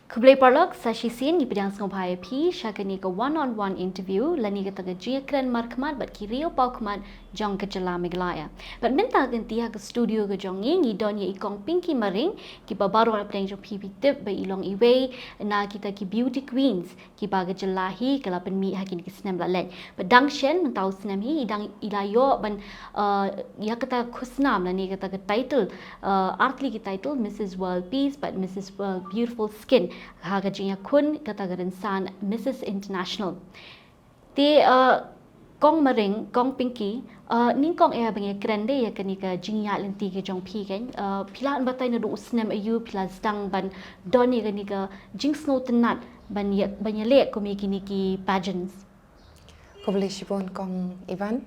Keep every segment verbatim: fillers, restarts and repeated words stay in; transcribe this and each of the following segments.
Khublei paralok, sa shisien ngi pdiang sngewbha ïa phi sha kane ka one on one interview lane kata ka jingïakren markhmat bad ki riew paw khmat jong ka jylla Meghalaya. Bad mynta ka kynti ha ka studio ka jong ngi ngi don ïa i Kong Pinky Maring, kiba baroh na pdeng jong phi phi tip ba i long iwei na kita ki beauty queens kiba ka jylla hi ka la pynmih ha kine ki snem la leit. Bad dang shen mynta u snem hi i dang i la ïoh ban, uh, ïa kata khusnam lane kata ka title, uh, artylli ki title Missus World Peace bad Missus World Beautiful Skin ha ka jingïakhun kata ka rynsan Missus International. Te, uh, Kong Maring, Kong Pinky, uh, nyngkong eh ba ngi kren de ïa kane ka jingïaid lynti ka jong phi kan, uh, phi la batai naduh u snem aïu phi la sdang ban don ïa kane ka jingsngewtynnat ban ïa, ban ïaleh kum ïa kine ki pageants? Khublei shibun Kong Ivan.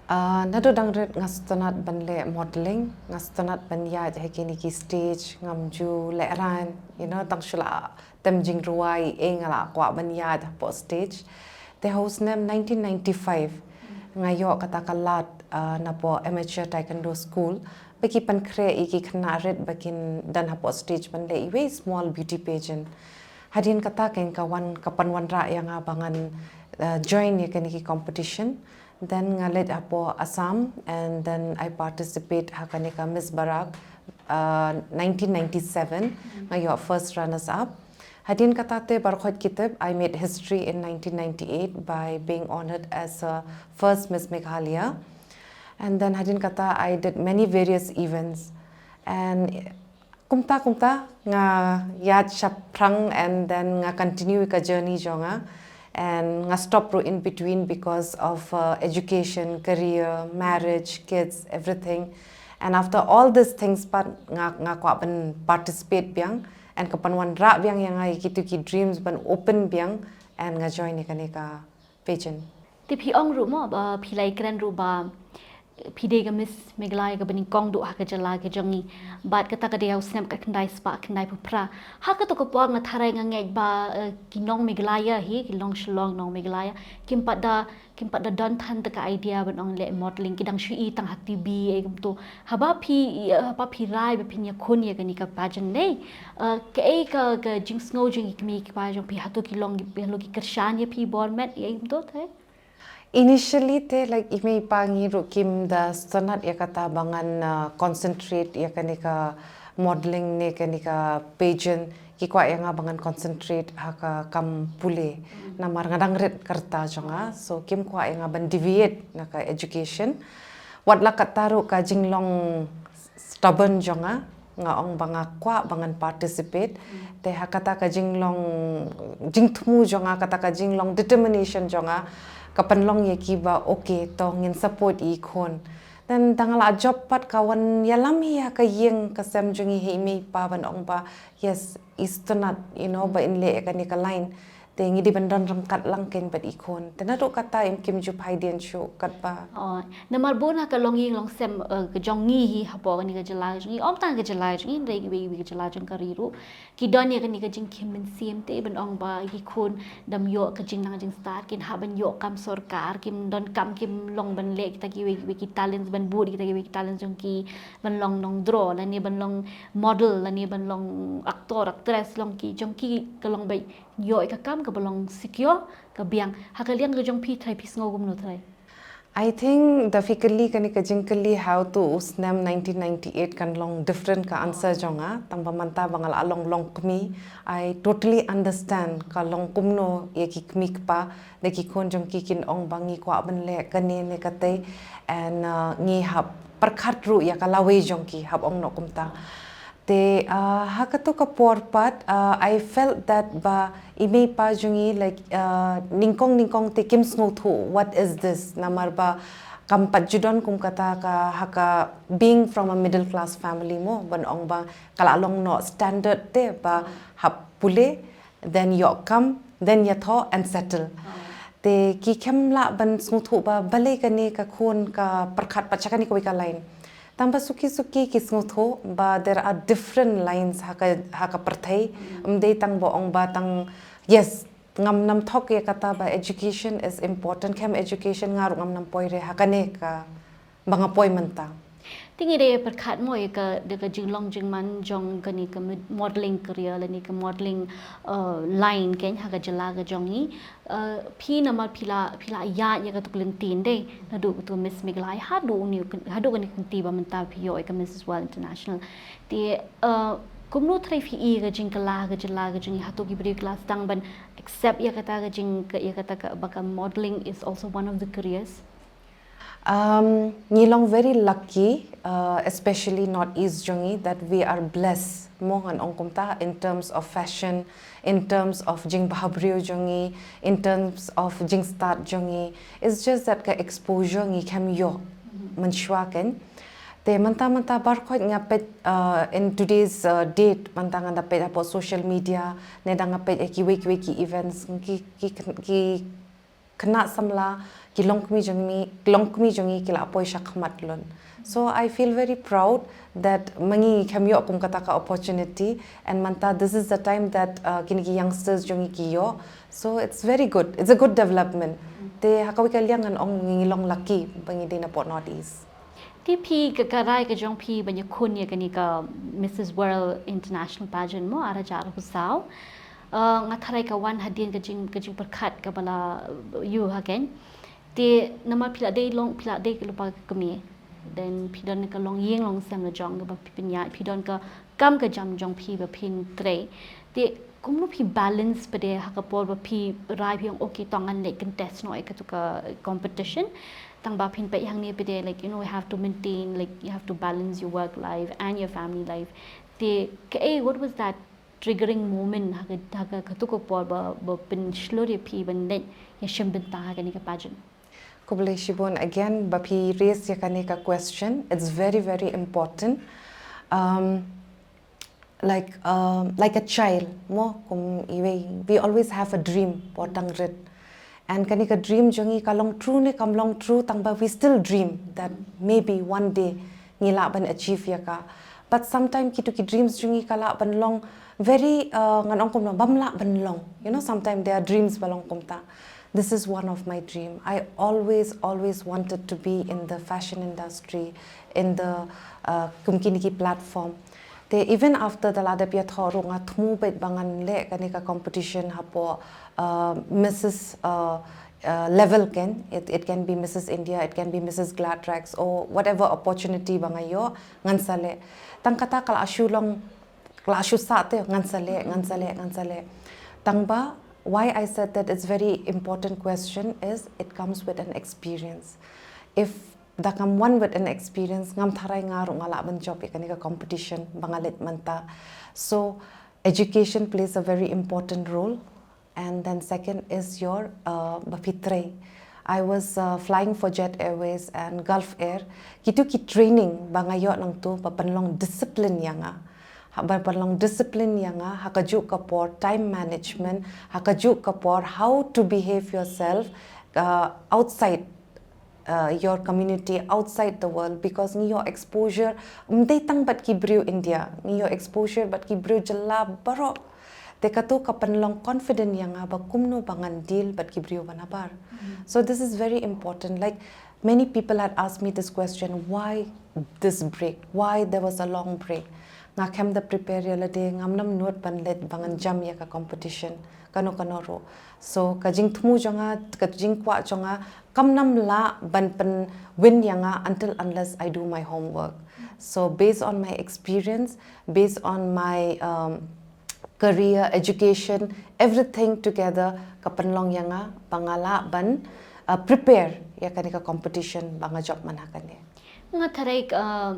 Uh, naduh dang rit nga sngewtynnat ban leh modeling, nga sngewtynnat ban ïaid ha kine ki stage, ngam ju lehrain, you know, tang shu la tem jingrwai eh nga la kwah ban ïaid hapoh stage. Te ha u snem nineteen ninety-five nga ïoh kata ka lad, uh, napoh Amateur Taekwondo School ba ki pynkhreh ïa ki khynnah rit ba kin don hapoh stage ban leh iwei small beauty pageant. Hadien kata kan ka wan, ka pynwanrah ïa nga ba ngan, uh, join ïa kane ki competition. Then nga leit hapoh Assam and then I participate ha kane ka Miss Barak, uh, nineteen ninety-seven. Nga ïoh first runners up. Hadien kata te baroh ki tip, I made history in nineteen ninety-eight by being honored as a first Miss Meghalaya. And then hadien kata I did many various events. And kumta kumta nga ïaid shaphrang and then nga continue ka journey jong nga. And nga stop ruh in between because of, uh, education, career, marriage, kids, everything. And after all these things pat nga, nga kwah ban participate biang and ka pynwanrah biang ïa nga ïa kitu ki dreams ban open biang and nga join ïa kane ka pageant. Te phi ong ruh mo ba phi la ïakren ruh ba phi dei ka Miss Meghalaya kaba nyngkong duh ha ka jylla ka jong ngi. Bad kata ka dei ha u snem khatkhyndai spah khyndaiphew phra. Ha kato ka por nga tharai nga ngeit ba, eh, ki nong Meghalaya hi, ki nong Shillong nong Meghalaya, kim pat da, kim pat da don than ta ka idea ban ong leh modeling, ki dang shu i tang ha T V ei kumto. Haba phi, eh, haba phi rai ba phin ïakhun ïa kane ka pageant lei, eh, kaei ka, ka jingsngew jong i kmie i kpa jong phi, hato ki long, ki long ki kyrshan ïa phi bor met ei kumto te? Initially te, like, i mei i pa ngi ruh kim da sngewtynnat ïa kata ba ngan, uh, concentrate ïa kane ka modeling ne kane ka pageant, ki kwah ïa nga ba ngan concentrate ha ka kam pule. Namar nga dang rit ka rta jong nga, so kim kwah ïa nga ban deviate na ka education. Wat la katta ruh ka jinglong stubborn jong nga, nga ong ba nga kwah ba ngan participate. Te ha kata ka jinglong jingthmu jong nga, kata ka jinglong determination jong nga, ka pynlong ïa ki ba okay, to ngin support i khun. Then da nga la jop pat ka wan ïalam hi ha ka ïing ka sem jong i ha i mei i pa ban ong ba yes, i sngewtynnat, you know, ba in leh ïa kane ka line. Te ngi dei ban don ryngkat lang kein bad i khun. Te naduh kata em kim ju phai dien shuh katba. Oh, namar bun ha ka longïing longsem, eh, ka jong ngi hi hapoh kane ka jylla jong ngi, ym tang ka jylla jong ngi, hynrei kiwei kiwei ki jylla jong ka ri ruh ki don ïa kane ka jingkhim mynsiem te ban ong ba ki khun dam ïoh ka jingnang jingstad, kin hap ban ïoh kam sorkar, kim don kam, kim long ban leh kita kiwei kiwei ki talents, ban bud kita kiwei ki talents jong ki, ban long nongdro lane ban long model lane ban long actor actress, long ki jong ki ka long ba ïoh ïa ka kam kaba long secure, ka biang. Ha ka liang ka jong phi trai, phi sngew kumno trai? I think da phi kylli kane ka jingkylli ha utu u snem nineteen ninety-eight kan long different ka answer jong nga. Tang ba mynta ba nga la long longkmie, I totally understand ka long kumno ïa ki kmie kpa, da ki khun jong ki kin ong ba ngi kwah ban leh kane ne katei, and, uh, ngi hap pyrkhat ruh ïa ka lawei jong ki, hap ong noh kumta. Te, ah, ha kato ka por pat, ah, I felt that ba i mei i pa jong ngi, like, ah, nyngkong nyngkong te kim sngewthuh what is this, namar ba kam pat ju don kum kata ka, ha ka being from a middle class family mo, ban ong ba ka la long noh standard te ba hap pule, then ïoh kam, then ïathoh and settle. Te ki khlem lah ban sngewthuh ba balei kane ka khun ka pyrkhat pat sha kane kawei ka line. Tang ba suki suki ki sngewthuh ba there are different lines ha ka, ha ka pyrthei. Ym dei tang ba ong ba tang, yes, ngam nam thok ïa kata ba education is important. Khlem education nga ruh ngam nam poi re ha kane ka ba nga poi mynta. Te ngi dei pyrkhat mo ïa ka, da ka jinglong jingman jong kane ka modeling career lane ka modeling, uh, line kein ha ka jylla ka jong ngi. Uh, phi namar phi la, phi la ïaid ïa katu ka lynti dei naduh katu Miss Meghalaya haduh une, haduh kane ka lynti ba mynta phi ïoh ïa ka Missus World International. Te, uh, kumno trai phi ïa ka jingkylla ha ka jylla ka jong ngi, hato ki briew ki la sdang ban accept ïa kata ka jing, ïa kata ka ba ka modeling is also one of the careers? Um, ngi long very lucky, uh, especially North East jong ngi, that we are blessed. Mo ngan ong kumta, in terms of fashion, in terms of jingbhabriew jong ngi, in terms of jingstad jong ngi. It's just that ka exposure ngi khlem ïoh mynshuwa kein. Te mynta, mynta baroh khoit nga peit, uh, in today's, uh, date, mynta nga da peit hapoh social media, ne da nga peit ïa kiwei kiwei ki events, ki, ki, ki khynnah samla, ki longkmie jong ngi, ki longkmie jong ngi ki la poi shakhmat lun. So I feel very proud that ma ngi khlem ïoh kum kata ka opportunity, and mynta this is the time that, uh, kine ki youngsters jong ngi ki ïoh. So it's very good. It's a good development. Te ha kawei ka liang ngan ong ngi long lucky ba ngi dei napoh North East. Te phi ka, ka rai ka jong phi ban ïakhun ïa kane ka Missus World International Pageant mo, ar hajar arphew saw. Uh, nga tharai ka wan hadien ka jing, ka jingpyrkhat kaba la, uh, ïoh ha kein. Te namar phi la dei long, phi la dei ka lypa ka kmie. Then phi don ka longïing longsem la jong kaba phi pynïaid, phi don ka kam ka jam jong phi ba phin trei. Te kumno phi balance pat de ha ka por ba phi rai phi ong, okay, to ngan leit contest noh ïa katu ka competition. Tang ba phin peit hangne pat de, like, you know, you have to maintain, like, you have to balance your work life and your family life. Te kaei, what was that triggering moment ha ka, ha ka, katu ka por ba, ba pynshlur ïa phi ban leit ïashim bynta ha kane ka pageant? Khublei shibun again ba phi raise ïa kane ka question. It's very, very important. Um, like, um, like a child, mo, kum iwei, we always have a dream por dang rit. And kane ka dream jong ngi ka long true ne kam long true, tang ba we still dream that maybe one day ngi lah ban achieve ïa ka. But sometimes kitu ki dreams jong ngi ka lah ban long very, uh, ngan ong kumno, bym lah ban long. You know, sometimes there are dreams ba long kumta. This is one of my dream. I always, always wanted to be in the fashion industry, in the, uh, kum kine ki platform. Te even after da la dep ïathoh ruh nga thmu beit ba ngan leh kane ka competition hapoh, uh, Missus, uh, uh, level kein. It, it can be Missus India, it can be Missus Gladrax, or whatever opportunity ba nga ïoh, ngan sa leh. Tang kata ka la shu long, ka la shu sah te, ngan sa leh, ngan sa leh, ngan sa leh. Tang ba, why I said that it's very important question is it comes with an experience. If da kam wan with an experience, ngam tharai nga ruh nga lah ban jop ïa kane ka competition ba nga leit mynta. So education plays a very important role. And then second is your, uh, ba phi trei. I was, uh, flying for Jet Airways and Gulf Air. Kitu ki training ba nga ïoh nangtu ba pynlong discipline ïa nga. Ha, ba pynlong discipline ïa nga ha kajuh ka por, time management, ha kajuh ka por, how to behave yourself, uh, outside, uh, your community, outside the world, because ngi ïoh exposure ym dei tang bad ki briew India, ngi ïoh exposure bad ki briew jylla baroh. Te katu ka pynlong confident ïa nga ba kumno ba ngan deal bad ki briew ba nabar. So this is very important. Like, many people had asked me this question, why this break? Why there was a long break? Nga khlem da prepare ïa lade, ngam nud ban leit ba ngan jam ïa ka competition kano kano ruh. So ka jingthmu jong nga, ka jingkwah jong nga, kam lah ban pynwin ïa nga until unless I do my homework. So based on my experience, based on my, um, career, education, everything together, ka pynlong ïa nga ba nga lah ban, uh, prepare ïa kane ka competition ba nga jop man ha kane. Nga tharai, uh,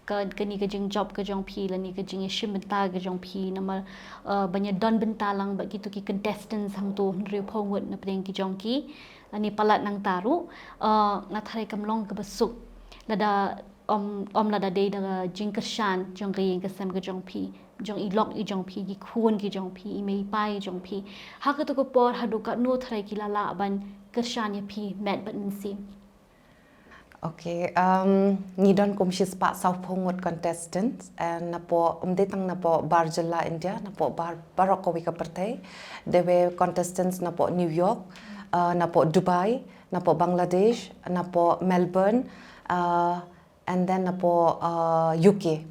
ka, kane ka jingjop ka jong phi lane ka jingïashim bynta ka jong phi namar, uh, ban ïadon bynta lang bad kitu ki contestants hangto hynriewphew ngut na pdeng ki jong ki, lane palat nangta ruh, uh, nga tharai kam long kaba suk. Lada ym, ym lada dei da ka jingkyrshan jong ka ïing ka sem ka jong phi, jong i lok i jong phi, ki khun ki jong phi, i mei i pa i jong phi. Ha katu ka por haduh katno tharai ki la lah ban kyrshan ïa phi met bad mynsiem? Okay, um, ngi don kum shispah sawphew ngut contestants, and napoh, ym dei tang napoh bar jylla India, napoh bar, baroh kawei ka pyrthei. There were contestants napoh New York, uh, napoh Dubai, napoh Bangladesh, napoh Melbourne, uh, and then napoh uh, U K.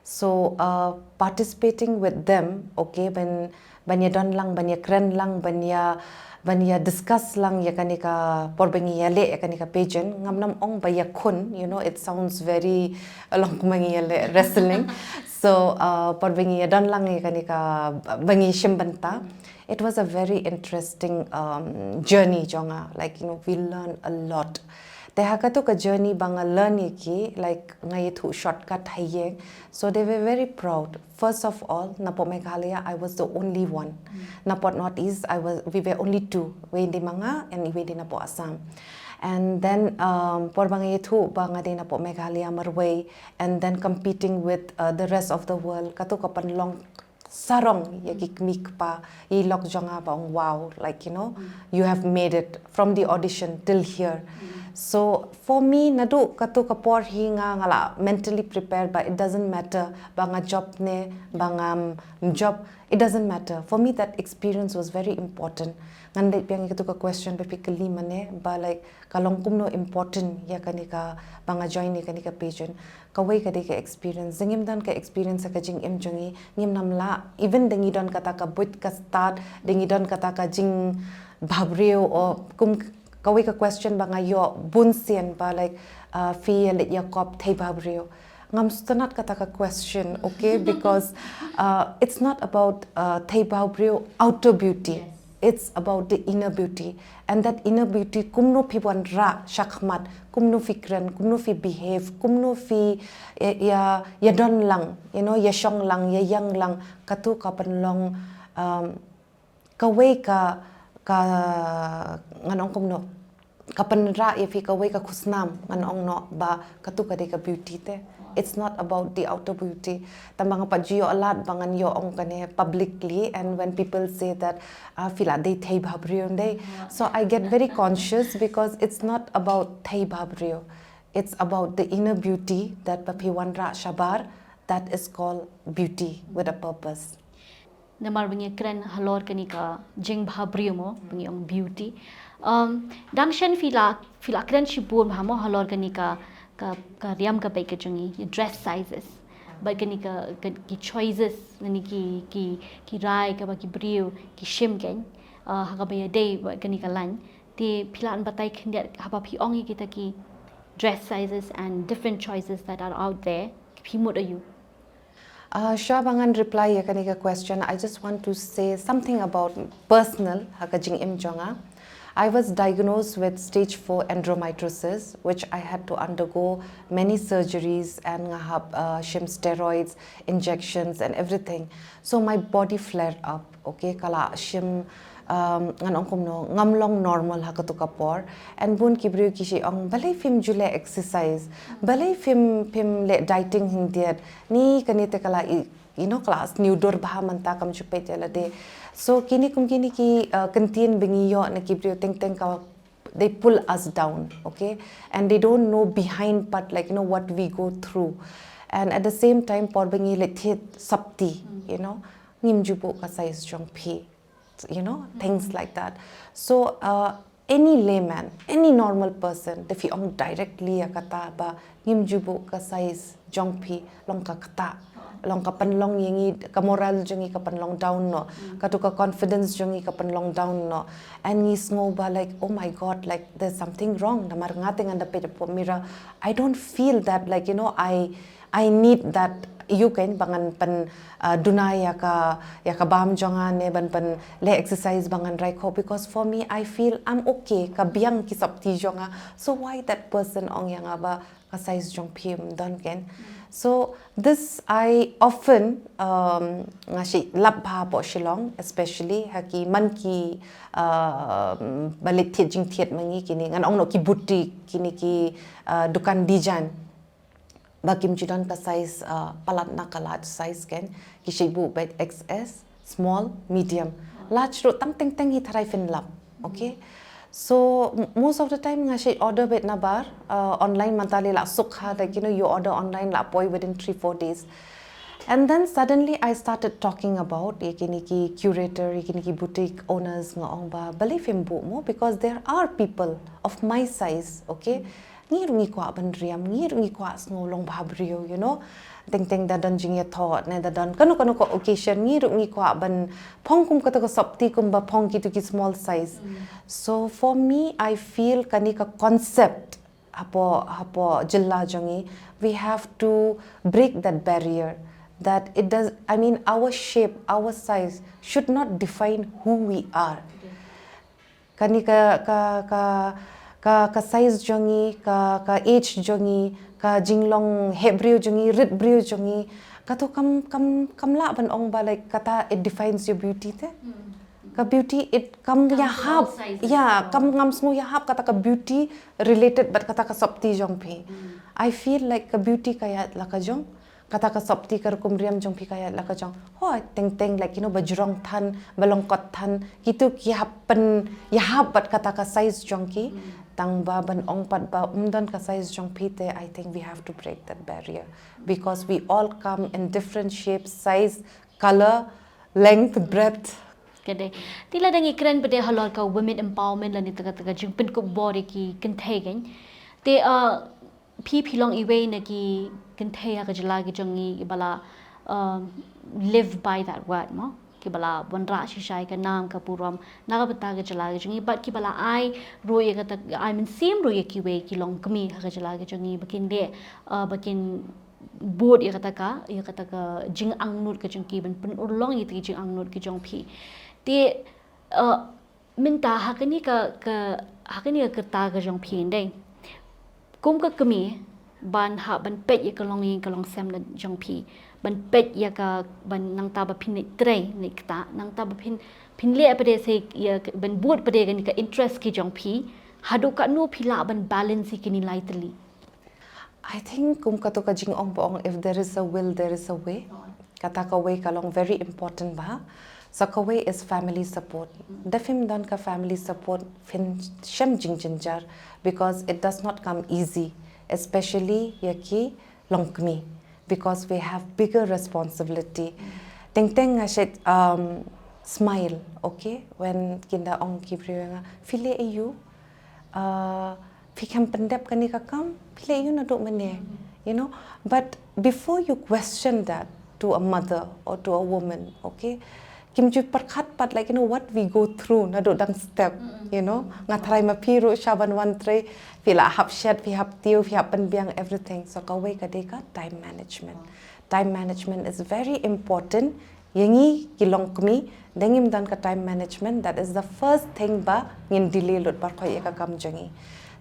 So uh, participating with them, okay, ban ban ïa don lang, ban ïa kren lang, ban ïa ban ïa discuss lang ïa kane ka por ba ngi ïa leh ïa kane ka pageant. Ngam nam ong ba ïa khun, you know, it sounds very long kumba ngi ïa leh wrestling. So uh, por ba ngi ïa don lang ïa kane ka ba ngi shim bynta. It was a very interesting um, journey jong nga, like, you know, we learn a lot. Te ha katu ka journey ba nga learn ïa ki, like, nga ïathuh shortcut ha ïing. So they were very proud. First of all, napoh Meghalaya, I was the only one. Napoh Northeast, I was, we were only two. Wei di ma nga, and wei di napoh Assam. And then um, por ba nga ïathuh ba nga dei napoh Meghalaya marwei, and then competing with uh, the rest of the world, katu ka pynlong sarong ïa ki kmie kpa, ïa i lok jong nga ba ong wow, like, you know, you have made it from the audition till here. So for me, naduh katu ka por hi nga nga la mentally prepared, but it doesn't matter ba nga job ne ba ngam job, it doesn't matter. For me, that experience was very important. Ngan leit biang ïa katu ka question ba phi kylli mane ba, like, ka long kumno important ïa kane ka ba nga join ïa kane ka pageant. Kawei ka dei ka experience. Ngim don ka experience ha ka jingim jong ngi, ngim nam lah. Even da ngi don kata ka buit ka stad, da ngi don kata ka jingbhabriew, o kum kawei ka question ba nga ïoh bun sien ba, like, uh, phi ïa leit ïa kop thei bhabriew. Ngam sngewtynnat kata ka question, okay? Because uh, it's not about uh, thei bhabriew, outer beauty. It's about the inner beauty. And that inner beauty, kumno phi wanrah shakhmat, kumno phi kren, kumno phi behave, kumno phi ïa, ïa, ïa don lang, you know, ïa shong lang, ïa ïeng lang, katu ka pynlong um, kawei ka, ka ngan ong kumno, ka pynrah ïa phi kawei ka khusnam, ngan ong noh ba katu ka dei ka beauty te. It's not about the outer beauty. Tang ba nga pat ju ïoh lad ba ngan ïoh ong kane publicly, and when people say that, ah, phi la dei thei bhabriew dei. So I get very conscious because it's not about thei bhabriew. It's about the inner beauty that ba phi wanrah shabar, that is called beauty with a purpose. Namar ba ngi kren halor kane ka jingbhabriew mo, ba ngi ong beauty. Um, dang shen phi la, phi la kren shibun bha mo halor kane ka, ka, ka riam ka beit ka jong ngi, ïa dress sizes. Bad kane ka, ka, ki choices, kane ki, ki, ki rai kaba ki briew ki shim kein, uh, ha kaba ïadei bad kane ka line. Te phi lah ban batai khyndiat haba phi ong ïa kita ki dress sizes and different choices that are out there, phi mut aïu? Uh, shuwa ba ngan reply ïa kane ka question, I just want to say something about personal ha ka jingim jong nga. I was diagnosed with stage four endometriosis, which I had to undergo many surgeries and nga hap uh, shim steroids, injections and everything. So my body flared up, okay, ka la shim um, ngan ong kumno, ngam long normal ha katu ka por. And bun ki briew ki shu ong, balei phim ju leh exercise, balei phim, phim leh dieting khyndiat, ni kane te ka la i, you know, ka la sniew dur bha mynta, kam ju peit ïa lade. So kine kum kine ki uh, kyntien ba ngi ïoh na ki briew teng teng ka, they pull us down, okay? And they don't know behind but, like, you know, what we go through. And at the same time, por ba ngi leit thied sopti, you know, ngim ju buh ka size jong phi, you know, things like that. So uh, any layman, any normal person, te phi ong directly ïa kata ba ngim ju buh ka size jong phi, long ka ktah, long ka pynlong ïa ngi, ka moral jong ngi ka pynlong down noh, katu ka confidence jong ngi ka pynlong down noh. And ngi sngew ba, like, oh my God, like, there's something wrong. Namar nga te ngan da peit hapoh mirror, I don't feel that, like, you know, I I need that, ïa kein, ba ngan pyn uh, duna ïa ka, ïa ka bam jong nga ne ban pynleh exercise ba ngan rai khoh, because for me I feel I'm okay, ka biang ki sopti jong nga. So why that person ong ïa nga ba ka size jong phi ym don kein? So this I often um, nga shu lap bha hapoh Shillong, especially ha ki man ki uh, ba leit thied jingthied ma ngi, kine ngan ong noh ki boutique, kine ki uh, dukan design. Ba kim ju don ka size uh, palat na ka large size kein, ki shu buh beit X S, small, medium. Large ruh tang teng teng hi tharai phin lap. Okay. So m- most of the time nga shu order beit na bar uh, online, mynta lei la suk ha, like, you know, you order online, la poi within three four days. And then suddenly I started talking about ïa kine ki curator, ïa kine ki boutique owners, nga ong ba balei phim buh mo, because there are people of my size, okay? ngi ruh ngi kwah ban riam, ngi ruh ngi kwah sngew long bha briew, you know. Teng teng da don jingïathoh ne da don kano kano ka occasion, ngi ruh ngi kwah ban phong kum kata ka sopti kumba phong kitu ki small size. So for me, I feel kane ka concept hapoh, hapoh jylla jong ngi, we have to break that barrier, that it does, I mean, our shape, our size should not define who we are. Kane ka, ka, ka, ka, ka size jong ngi, ka, ka age jong ngi, ka jinglong heh briew jong ngi, rit briew jong ngi, kato kam, kam, kam lah ban ong ba, like, kata it defines your beauty te. Ka beauty it kam ïahap, ya, kam ngam sngew ïahap kata ka beauty related bad kata ka sopti jong phi. I feel like ka beauty ka ïaid la ka jong, kata ka sopti ka rukom riam jong phi ka ïaid la ka jong. Hooid, teng teng, like, you know, ba jrong than, ba lyngkot than, kitu ki hap pynïahap bad kata ka size jong ki. Tang ba ban ong pat ba ym don ka size jong phi te, I think we have to break that barrier, because we all come in different shapes, size, color, length, breadth. Ka dei. Te lada ngi kren pat de halor ka women empowerment lane kata ka jingpynkup bor ïa ki kynthei, kan. Te, uh, phi, phi long iwei na ki kynthei ha ka jylla ka jong ngi kiba la, um, live by that word, mo, kiba la wanrah shisha ïa ka nam ka burom na ka bynta ka jylla ka jong ngi, bad kiba la ai ruh ïa kata, ai mynsiem ruh ïa kiwei ki longkmie ha ka jylla ka jong ngi ba kin leh, uh, ba kin bud ïa kata ka, ïa kata ka jingangnud ka jong ki, ban pynurlong ïa kata ka jingangnud ka jong phi. Te, uh, mynta ha kane ka, ka, ha kane ka rta ka jong phi, dei, kum ka kmie, ban hap ban peit ïa ka longïing ka longsem na jong phi, ban peit ïa ka, ban nangta ba phin leit trei, leit ktah, nangta ba phin, phin leh pat de se ïa ka, ban bud pat de kane ka interest ka jong phi, haduh katno phi lah ban balance ïa kine lai tylli? I think kum kato ka jingong ba ong, if there is a will, there is a way. Kata kawei ka long very important bha. Sa kawei is family support. Da phim don ka family support phin shem jingjynjar, because it does not come easy, especially ïa ki longkmie, because we have bigger responsibility. Teng teng nga shait, um, smile, okay, when kin da ong ki briew ïa nga, phi leh aïu, uh, phi khlem pyndep kane ka kam, phi leh aïu naduh mynne, you know. But before you question that to a mother or to a woman, okay, kim ju pyrkhat pat, like, you know, what we go through naduh dang step, you know. Nga tharai ma phi ruh sha ban wan trei, phi la hap shet, phi hap tiew, phi hap pynbiang everything. So kawei ka dei ka time management. Time management is very important. Ïa ngi ki longkmie, da ngim don ka time management, that is the first thing ba ngin delay lut baroh ïa ka kam jong ngi.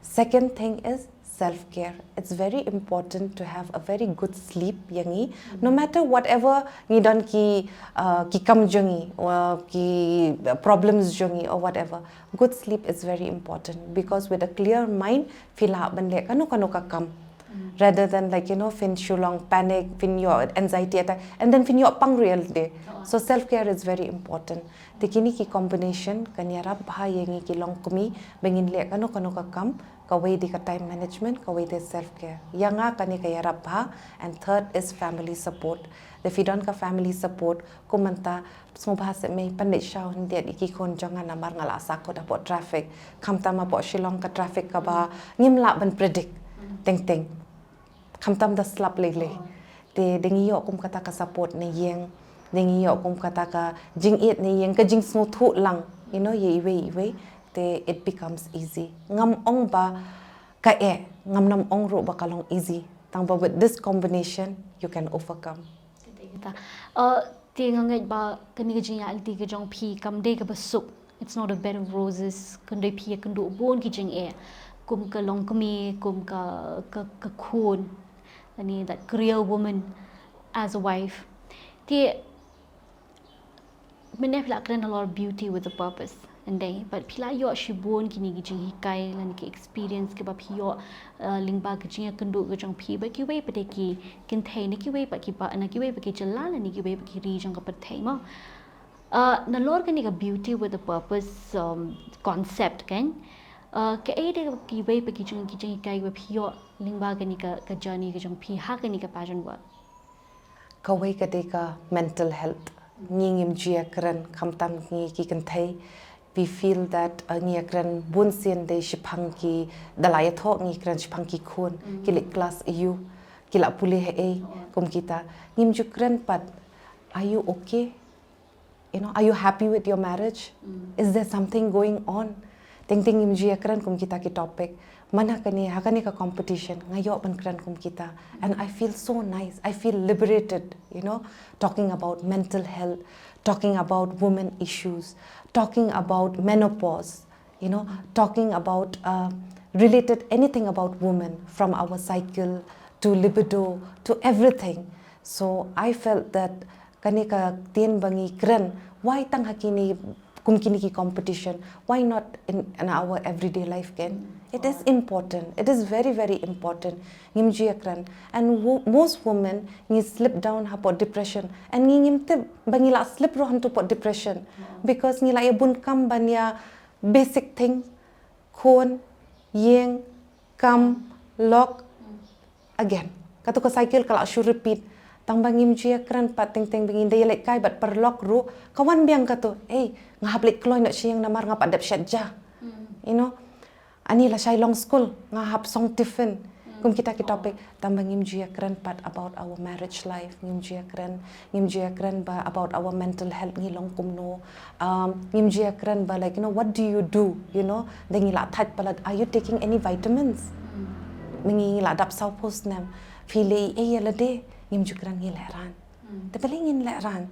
Second thing is self care. It's very important to have a very good sleep ïa ngi. No matter whatever ngi don ki, uh, ki kam jong ngi, uh, ki problems jong ngi or whatever, good sleep is very important, because with a clear mind phi lah ban leh kano kano ka kam. Rather than, like, you know, phin shu long panic, phin ïoh anxiety attack, and then phin ïoh pang ruh ïa lade. So self care is very important. Te kine ki combination kan ïarap bha ïa ngi ki longkmie ba ngin leh kano kano ka kam. Kawei dei ka time management, kawei dei self care. Ïa nga kane ka ïarap bha. And third is family support. Te phi don ka family support, kum mynta sngewbha seh mei, pynleit shaw khyndiat ïa ki khun jong nga namar nga la sahkut hapoh traffic. Khamtam hapoh Shillong ka traffic kaba ngim lah ban predict. Teng teng. Khamtam da slap lei lei. Te da ngi ïoh kum kata ka support na ïing, da ngi ïoh kum kata ka jingïeit na ïing, ka jingsngewthuh lang, you know, ïa iwei iwei, te it becomes easy. Ngam ong ba ka eh, ngam nam ong ruh ba ka long easy. Tang ba with this combination you can overcome. Te nga ngeit ba kane ka jingïaid lynti ka jong phi kam dei kaba suk. It's not a bed of roses. Kan dei phi ïakynduh bun ki jingeh, kum ka longkmie, kum ka, ka, ka khun, lane that career woman, as a wife. Te mynne phi la kren halor beauty with a purpose. Ynda, but phi la ïoh shibun kine ki jinghikai lane ki experience kiba phi ïoh, uh, lyngba ka jingïakynduh ka jong phi bad kiwei pat de ki kynthei na kiwei pat ki ba, na kiwei pat ki jylla lane kiwei pat ki ri jong ka pyrthei, mo. Uh, nalor kane ka beauty with a purpose, um, concept, kan. Uh, kaei de kiwei pat ki jing, ki jinghikai kiba phi ïoh lyngba kane ka, ka journey ka jong phi ha kane ka pageant world? Kawei ka dei ka mental health. Ngi ngim ju ïakren, khamtam ngi ki kynthei, We feel that uh, ngi ïakren bun sien dei shaphang ki, da la ïathoh ngi kren shaphang ki khun, ki leit klas aiu, ki la pule haei, kum kita. Ngim ju kren pat, are you okay? You know, are you happy with your marriage? Is there something going on? Teng teng ngim ju ïakren kum kita ki topic. Man ha kane, ha kane ka competition nga ïoh ban kren kum kita. And I feel so nice. I feel liberated, you know, talking about mental health, talking about women issues, talking about menopause, you know, talking about uh, related anything about women, from our cycle to libido to everything. So I felt that kane ka ktien ba ngi kren, why tang ha kine, kum kine ki competition, why not in, in our everyday life, kan? It is important. It is very, very important. Ngim ju ïakren. And wo- most women ngi slip down hapoh depression. And ngi ngim tip ba ngi la slip ruh hangtu hapoh depression. Because ngi la ïa bun kam ban ïa basic thing, khun, ïing, kam, lok, again. Katu ka cycle ka la shu repeat. Tang ba ngim ju ïakren pat, teng teng ba ngin da ïalehkai bad paralok ruh, ka wan biang katu, ei, nga hap leit kloi noh sha ïing namar nga pat dep shet ja. You know, ani lashai long skul, nga hap song tiffin. Kum kita ki topic. Tang ba ngim ju ïakren pat about our marriage life, ngim ju ïakren, ngim ju ïakren ba about our mental health, ngi long kumno. Um, ngim ju ïakren ba, like, you know, what do you do? You know, da ngi la thait palat, are you taking any vitamins? Ma ngi la dap saw phew snem, phi leh ei ïa lade? Ngim ju kren, ngi lehrain. Te balei ngin lehrain?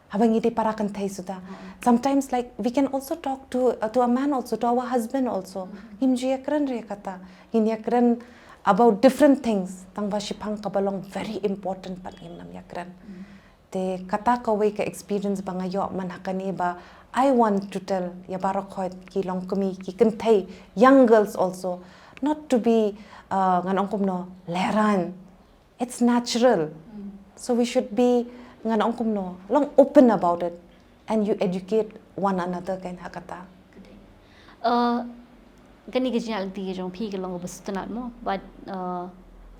Haba ngi dei para kynthei suda. Sometimes, like, we can also talk to uh, to a man also, to our husband also. Ngim ju ïakren re kata. Ngin ïakren about different things. Tang ba shaphang kaba long very important pat ngim nam ïakren. Te kata kawei ka experience ba nga ïoh man ha kane ba I want to tell ïa baroh khoit ki longkmie, ki kynthei, young girls also, not to be uh, ngan ong kumno, lehrain. It's natural. So we should be, ngan ong kumno, long open about it and you educate one another, kan, ha kata. Uh, kane ka jingïaid lynti ka jong phi ka long kaba sngewtynnat mo, but uh,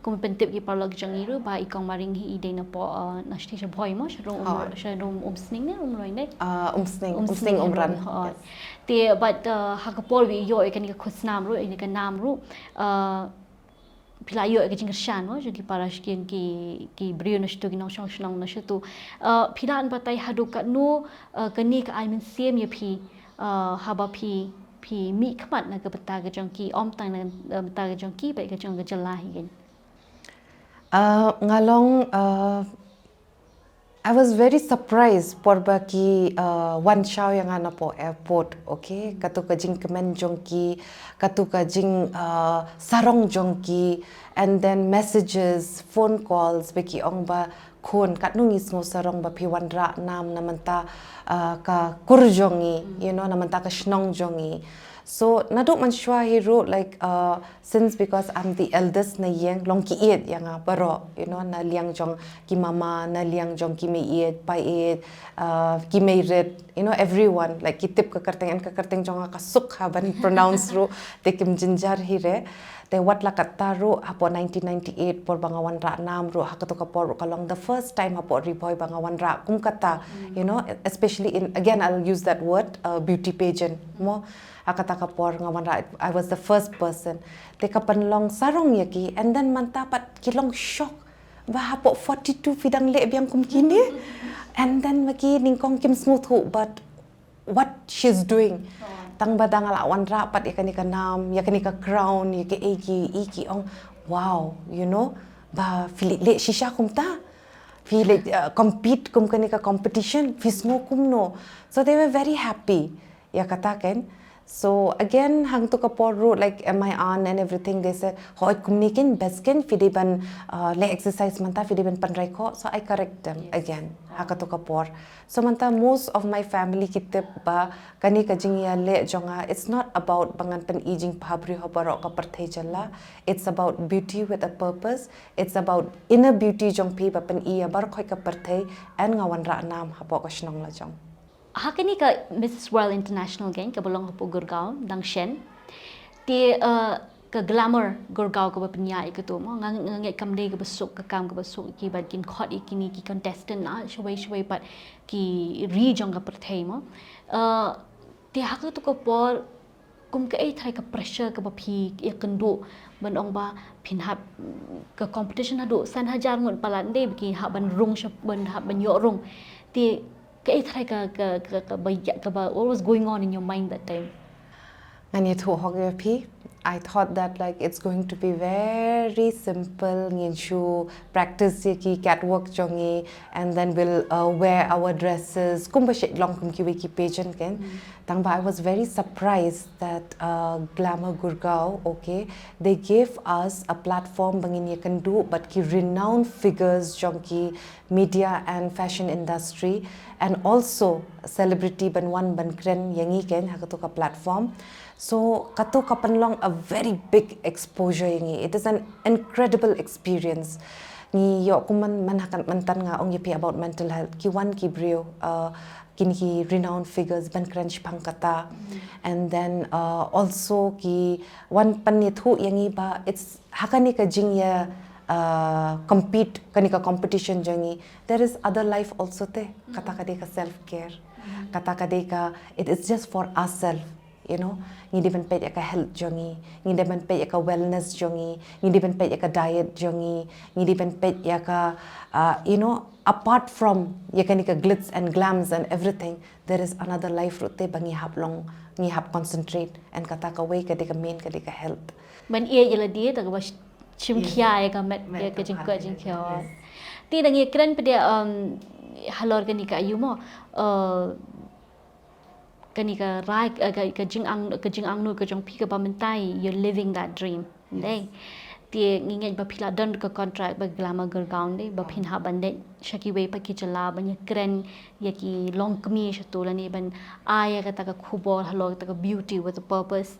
kum pyntip ki paralok jong ngi ruh ba i Kong Maring hi i dei napoh uh, na shnong sha Bhoi mo, sha Rum, sha Rum Umsning ne Umroi ne? Uh, Umsning, Umsning Umran. Te but uh, ha ka por ba i ïoh ïa kane ka khusnam ruh, ïa kane ka nam ruh, uh, phi la ïoh ïa ka jingkyrshan mo jong ki para shnong, ki, ki briew na shatu, ki nongshong shnong na shatu. Uh, phi lah ban batai haduh katno uh, kane ka ai mynsiem ïa phi uh, haba phi, phi mihkhmat na ka bynta ka jong ki, ym tang na ka bynta ka jong ki bad ka jong ka jylla hi, kan? Uh, nga long uh, I was very surprised por ba ki uh, wan shaw ïa nga napoh airport, okay? Katu ka jingkmen jong ki, katu ka jing uh, sarong jong ki, and then messages, phone calls, ba ki ong ba, khun, katno ngi sngewsarong ba phi wanrah nam na mynta uh, ka kur jong ngi, you know, na mynta ka shnong jong ngi. So naduh mynshuwa hi ruh, like uh, since because I'm the eldest na ïing, long ki ïeit ïa nga baroh, you know, na liang jong ki mama, na liang jong ki mei ïeit, pa ïeit, uh, ki mei rit, you know, everyone, like ki tip ka kyrteng, and ka kyrteng jong nga ka suk ha ban pronounce ruh, te kim jynjar hi re. Te wat la katta ruh hapoh nineteen ninety-eight por ba nga wanrah nam ruh, ha katu ka por ruh ka long the first time hapoh Ri Bhoi ba nga wanrah kum kata, you know, especially in, again I'll use that word, uh, beauty pageant mo. Ha kata ka por nga wanrah, I was the first person. Te ka pynlong sarong ïa ki, and then mynta pat ki long shock ba hapoh forty-two phi dang leh biang kum kine. And then ma ki nyngkong kim sngewthuh, but what she's doing. Tang ba dang la wanrah pat ïa kane ka nam, ïa kane ka crown, ïa kaei kaei, ki ong, wow, you know, ba phi leh shisha kumta, phi leh uh, compete kum kane ka competition, phi sngew kumno. So they were very happy ïa kata, kan. So again, hangtu ka por ruh, like uh, my aunt and everything, they said, hooid, kumne kein best kein, phi dei ban uh, leh exercise mynta, phi dei ban pynroi khoh. So I correct them again ha katu ka por. So mynta most of my family ki tip ba kane ka jingïaleh jong nga, it's not about ba ngan pyni jingpha briew ha baroh ka pyrthei jylla. It's about beauty with a purpose. It's about inner beauty jong phi ba pyni ïa baroh ka pyrthei, and nga wanrah nam hapoh ka shnong la jong. Ha kane ka Missus World International, kan, kaba long hapoh Gurgaon dang shen, te uh, ka glamour Gurgaon kaba pynïaid ïa katu mo, nga, nga ngeit kam dei kaba suk, ka kam kaba suk ïa ki bad kin khot ïa kine ki contestant na shawei shawei pat ki ri jong ka pyrthei mo. Uh, Te ha katu ka por kum kaei trai ka pressure kaba phi ïakynduh ban ong ba phin hap ka competition haduh san hajar ngut palat de ba ki hap ban rung sha ban hap ban ïoh rung. Te kaei trai ka ka ka ka ba ïa- ka ba what was going on in your mind that time? Ngan ïathuh hok ïa phi. I thought that like it's going to be very simple, ngin shu practice ïa ki catwalk jong ngi and then we'll uh, wear our dresses kumba shet long kum kiwei ki pageant kan. Tang ba I was very surprised that uh, Glamour Gurgaon, okay, they gave us a platform ba ngin ïakynduh bad ki renowned figures jong ki media and fashion industry and also celebrity ban wan ban kren ïa ngi kan ha katu ka platform. So katu ka pynlong a very big exposure ïa ngi. It is an incredible experience. Ngi ïoh kum man man hakan man tan nga ong ïa phi about mental health. Ki wan ki briew uh, kini ki renowned figures ban kren shaphang kata. And then uh, also ki wan pynïathuh ïa ngi ba it's ha kane ka jingïa uh, compete kane ka competition jong ngi there is other life also te. Kata ka dei ka self care. Kata ka dei ka it is just for ourselves. You know, ngi dei ban peit ïa ka health jong ngi, ngi dei ban peit ïa ka wellness jong ngi, ngi dei ban peit ïa ka diet jong ngi, ngi dei ban peit ïa ka uh, you know, apart from ïa kane ka glitz and glams and everything, there is another life ruh te ba ngi hap long, ngi hap concentrate and kata kawei ka dei ka main ka dei ka health. Ban ïa ïa la dei da kaba shim khia ïa ka met ïa ka jingkhuid jingkhuid. Te da ngi kren pdeng um halor kane ka ayu mo uh, kane ka rai ka, ka, ka jing ang ka jing angnud ka jong phi kaba mynta you're living that dream. Dei. Te ngi ngeit ba phi la don ka contract ba Glamour Gurgaon dei ba phin hap ban dei sha kiwei pat ki jylla ban ïakren ïa ki longkmie shatu lane ban ai ïa kata ka khubor halor kata ka beauty with a purpose.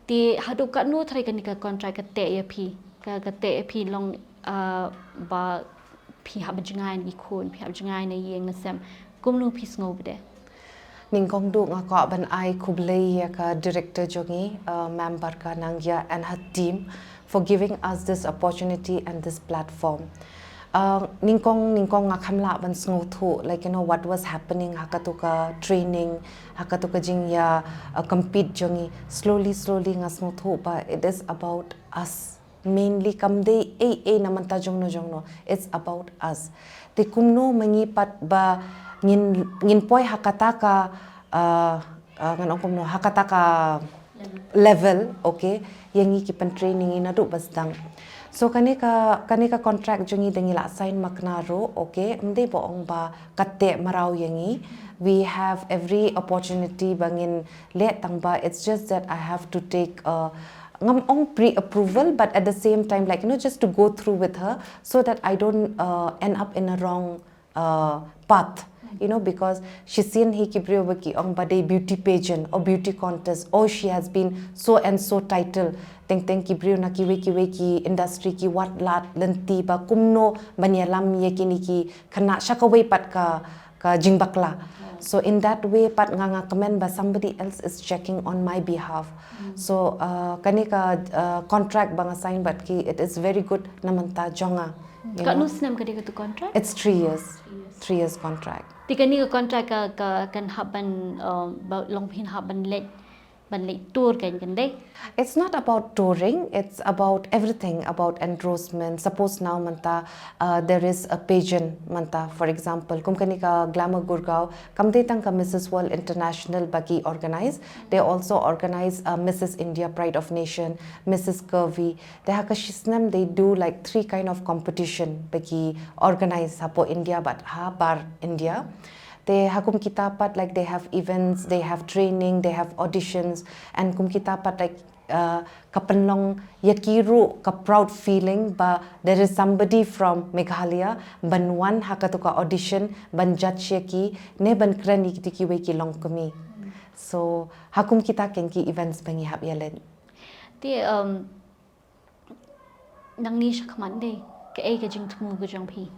Te haduh katno trai kane ka contract ka teh ïa phi ka ka teh ïa phi long uh, ba phi hap ban jngai na ki khun phi hap jngai na ïing na sem kumno phi sngew bad. Nyngkong duh nga kwah ban ai khublei ïa ka director jong ngi uh, Ma'am Barka Nangia and her team for giving us this opportunity and this platform. Uh, nyngkong nyngkong nga kham lah ban sngewthuh like you know what was happening ha katu ka training ha katu ka jingïa uh, compete jong ngi slowly slowly nga sngewthuh ba it is about us. Mainly kam dei ei ei na mynta jongno jongno. It's about us. Te kumno ma ngi pat ba ngin ngin poi ha kata ka uh, uh, ngan ong kumno ha kata ka level, okay, ïa ngi ki pyntraining ïa ngi naduh ba sdang. So kane ka kane ka contract jong ngi da ngi la sign makna ruh, okay, ym dei ba ong ba ka teh mraw ïa ngi. We have every opportunity ba ngin leh tang ba it's just that I have to take a ngam ong pre-approval but at the same time like you know just to go through with her so that I don't uh, end up in a wrong uh, path. You know, because shisien hi ki briew ba ki ong ba dei beauty pageant or beauty contest or she has been so and so title. Teng teng ki briew na kiwei kiwei ki industry ki wad lad lynti ba kumno ban ïalam ïa kine ki khynnah sha kawei pat ka ka jingbakla. So in that way pat nga nga kmen ba somebody else is checking on my behalf. So uh, kane ka uh, contract ba nga sign bad ki it is very good na mynta jong nga. Katno snem ka dei katu contract? It's three years. Three years contract. Te kane ka contract ka ka kan hap ban uh, long phin hap ban leit ban leit tour kan kan dei? It's not about touring, it's about everything about endorsement. Suppose now mynta uh, there is a pageant mynta, for example kum kane ka Glamour Gurgaon kam dei tang ka Missus World International ba ki organize. They also organize uh, Missus India Pride of Nation, Missus Curvy. Te ha ka shisnem they do like three kind of competition ba ki organize hapoh India bad ha bar India. Te ha kum kita pat like they have events, they have training, they have auditions, and kum kita pat like uh, ka pynlong ïa ki ruh ka proud feeling ba there is somebody from Meghalaya ban wan ha katu ka audition ban judge ïa ki ne ban kren ïa kiti kiwei ki longkmie. So ha kum kita keiñ ki events ba ngi hap ïa leit. Te um, Nangne shakhmat dei kaei ka jingthmu ka jong phi?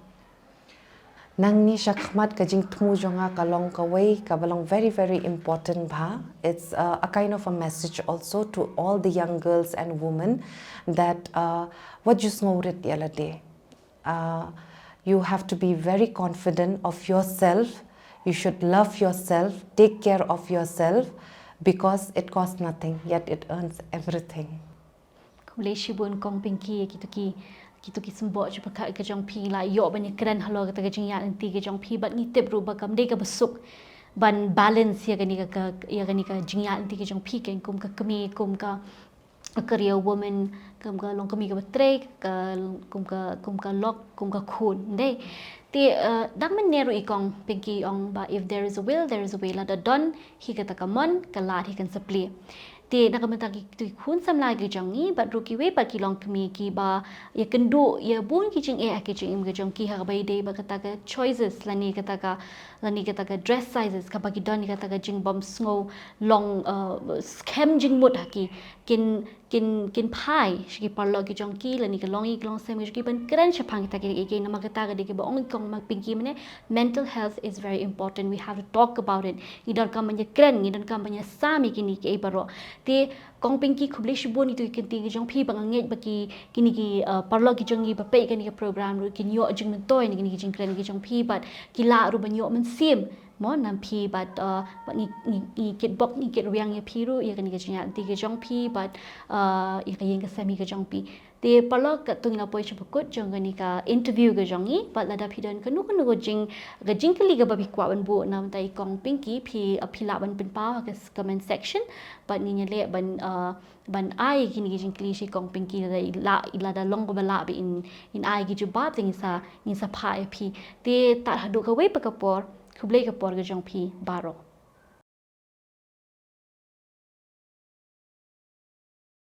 Nangne shakhmat ka jingthmu jong nga ka long kawei kaba long very very important bha. It's uh, a kind of a message also to all the young girls and women that uh, wat ju sngewrit ïa lade. Uh, you have to be very confident of yourself. You should love yourself, take care of yourself. Because it costs nothing, yet it earns everything. Khublei shibun Kong Pinky, kito ki, kito ki symboh jubab ka jong phi la ïoh ban ïakren halor kata ka jingïaid lynti ka jong phi, bad ngi tip ruh ba kam dei kaba suk ban balance ïa kane ka, ka, ïa kane ka jingïaid lynti ka jong phi, kum ka kmie, kum ka, ka career woman, kum ka longkmie kaba trei, ka, kum ka, kum ka lok, kum ka khun, dei. Te, uh, dang mynne ruh i Kong Pinky ong ba if there is a will, there is a way, lada don hi kata ka mon, ka lad hi kan sa plie. Te na ka bynta ki, ki khun samla ki jong ngi, bad ruh kiwei pat ki longkmie kiba ïakynduh ïa bun ki jingeh ha ki jingim ki jong ki, ha kaba ïadei bad kata ka choices lane kata ka, lane kata ka dress sizes, kaba ki don ïa kata ka jingbym sngew long, uh, skhem jingmut ha ki, kin, kin, kin phai sha ki paralok ki jong ki lane ki longïing ki longsem ki jong ki ban kren shaphang kita ki, ki, namar kata ka dei kaba ong i Kong Pinky mynne, mental health is very important. We have to talk about it. Ngi donkam ban ïakren, ngi donkam ban ïasam ïa kine kiei baroh. Te Kong Pinky, khublei shibun ïa kito ki kyntien ki jong phi, ba nga ngeit ba ki, kine ki, uh, paralok ki jong ngi ba peit ïa kane ka program ruh kin ïoh jingmyntoi na kine ki jingkren ki jong phi, bad ki lah ruh ban ïoh mynsiem, mo, na phi, bad, uh, bad ngi, ngi, ngi kitbok, ngi kitrwiang ïa phi ruh ïa kane ka jingïaid lynti ka jong phi, bad, uh, ïa ka ïing ka sem ka jong phi. Te paralok, katto ngi la poi sha ba kut jong kane ka interview ka jong ngi, bad lada phi don kano kano ka jing, ka jingkylli kaba phi kwah ban buh na ka bynta i Kong Pinky, phi, uh, phi lah ban pynpaw ha ka comment section, bad ngin ïaleh ban, uh, ban ai kine ki jingkylli sha i Kong Pinky, lada i lah, lada long kaba lah ba in, in ai ki jubab, te ngin sa, ngin sa phah ïa phi. Te tad haduh kawei pat ka por, khublei ka por ka jong phi baroh.